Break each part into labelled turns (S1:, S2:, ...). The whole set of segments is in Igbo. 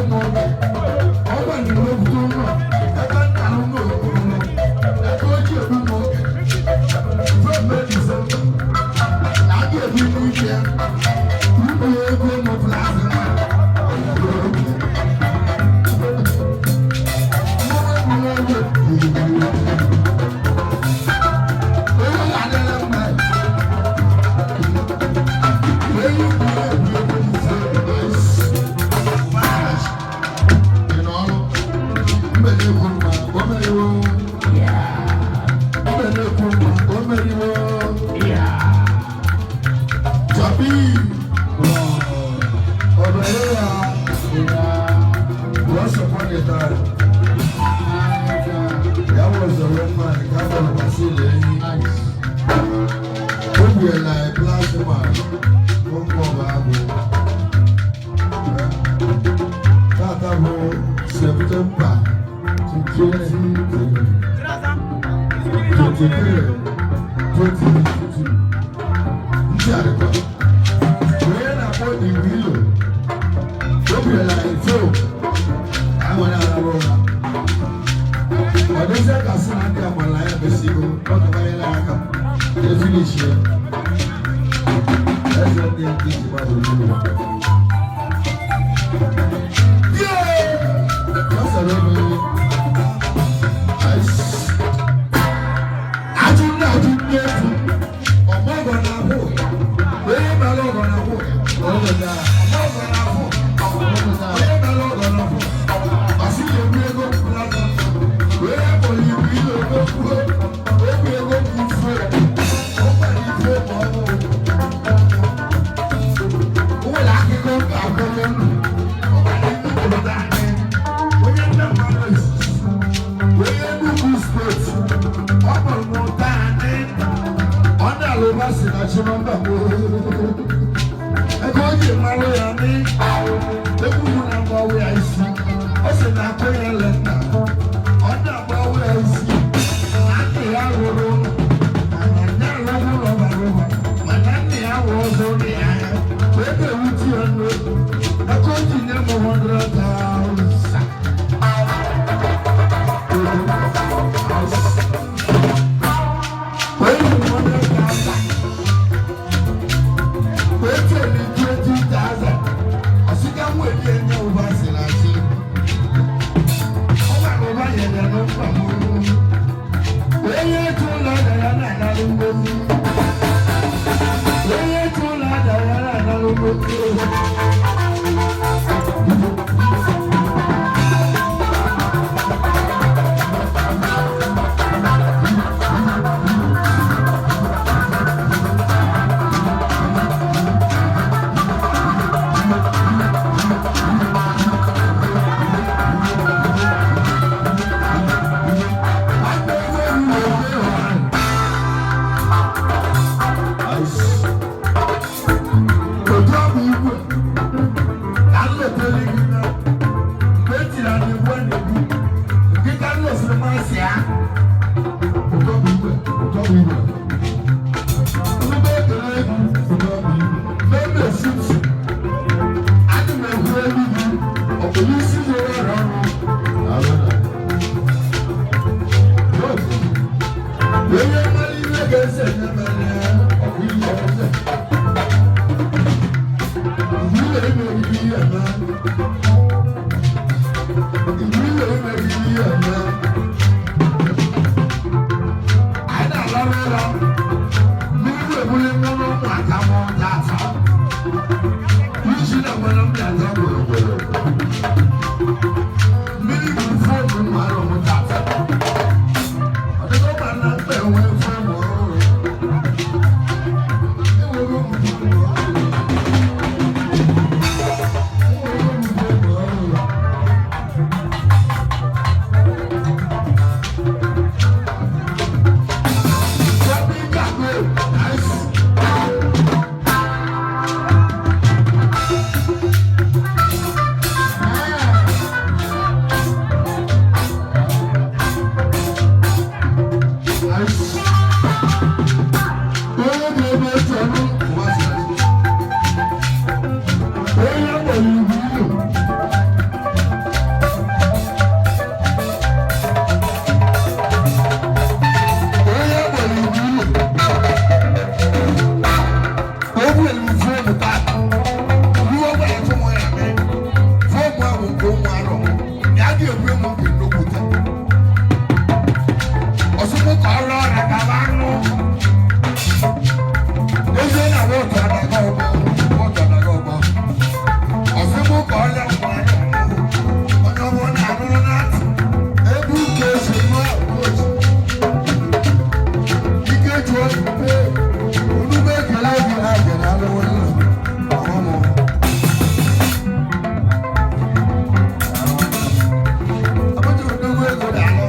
S1: M oge ọ gbanyere okwute ụlọ ebe nna m n'okpuru ebe o ji egbu m oge Femme Disemba na a ga-ebi n'uche ya ikpe ego m plasma. Once upon a time, there was a woman, Gabriel Basile. Obiela plasma gbogbo ọba bụ tata bụ September 2023 2022. Ndị arịkwa onye na-akpọ The Willow obiela ifo enwere arara ụra. Ọ dịzịa ka sị na ndị amala ya mesigo ọ gabanyela aka efinish ya. Eze ndị nke ji mmadụ n'ụlọ. Yeah! Ọ sọrọ ebe ajụ nna ajụ nne efu ọmọgọ na-akwụ onye mara ọgọ na-akwụ ọmọgọ na-akwụ onye mara ọgọ na-akwụ ọsị ga-egbu ego mkpụrụ onye akpọrọ ibu ile omekwuo ogbu ego mkpufu ọ gbara ife ma ọ bụ o nwere akụkọ nke akwụkwọ ndụ ọgbara ndị obodo anyị onye nne mmadụ izizi onye Enugu Steeti ọ kpọrọ m ụta anyị ọ na-alụba si na chimamba ebe o ji mara ya ní egwu na-agbawa ya isi. Ọ sị na akụ ya le nna ọ na-agbawa ya isi na nne ya rụrụ ụlọ mana nne alụghị ụlọ bara ụba mana nne ya wụ ọzọ ụlọ ya anya wee ga-ewute ya n'obi aka o ji nye m 100,000. Wee nye m 100,000 wee tẹ̀lé 20,000 ọ̀sìnká wọ̀ èdè ẹ̀yẹ ọba sì láti ọba ọba yẹn lẹ́nu pàmò onye tún lọ́dọ̀ ya náà ló onye tún lọ́dọ̀ ya náà ló gbójú. Otu ọbụ igwe ka m letara gị na mgbe e tiri anyị egwu a na-egbu nke ka m lụsịrị masị ya. Otu ọbụ igwe, otu ọbụ igwe ndị ekele egwu, otu ọbụ igwe mmemme esiti ana m egwu elu gị ọ bụ n'isi nwere ọrụ ọrụ onye mara ihe ga-ese enye mere ọ bụ ihe ọzọ. Ìwúlò ìmọ̀ ìbí ẹ̀mẹ́. Ìwúlò ìmọ̀ ìbí ẹ̀mẹ́. Àyìn àlọ́rọ̀ mmiri ebuli mmanụ ụmụaka mụ tata. Isi na mmanụ mmiri ata gbologolo. Adị egbu emu nke nnukwute. Ọsụkwụ ka ọrụ ọrịa ka ba anụ. Ezie na wọtụ adaga ọgbọ, wọtụ adaga ọgbọ. Ọsụkwụ ka ọrịa ngwa anya ọmụ. Onye ọbụ na-arụrụ n'atị. Ebe uke esi nwa otu. Ike jụọ ee, onugbu ekele gị na agara alụwo nna m. Ọmụ. Abacha odogwu ego na-alụ.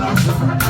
S1: Thank you.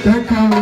S1: Thank you.